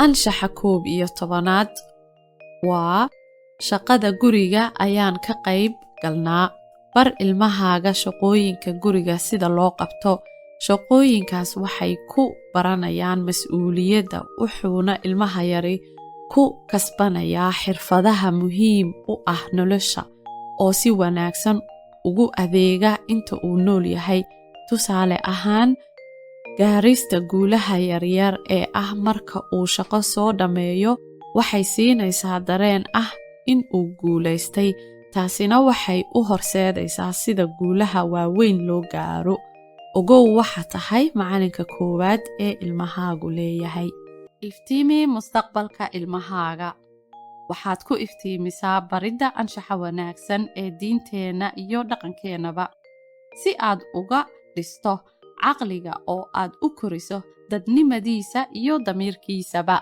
Anshaxa 11aad waa shaqada guriga ayaan ka qayb galnaa. Bar ilmahaaga shaqooyinka guriga sida loo qabto. Shaqooyinkaas waxay ku baranayaan mas'uuliyadda, wuxuuna ilmaha yari ku kasbanayaa xirfadaha muhiim u ah nolosha oo si wanaagsan ugu adeega inta uu nool yahay. Tusaale ahaan, gaarista guulaha yaryar ee ah marka uu shaqo soo dhammeeyo waxay siinaysaa dareen ah in uu guulaystay, taasina waxay u horseedaysaa sida guulaha waaweyn loo gaaro. Ogow, waxa tahay macalinka koowaad ee ilmahaagu leeyahay. Iftiimi mustaqbalka ilmahaaga. Waxaad ku iftiimisaa baridda anshaxa wanaagsan ee diinteenna iyo dhaqankeennaba, si aad uga dhisto caqliga oo aad u koriso dadnimadiisa iyo damiirkiisaba.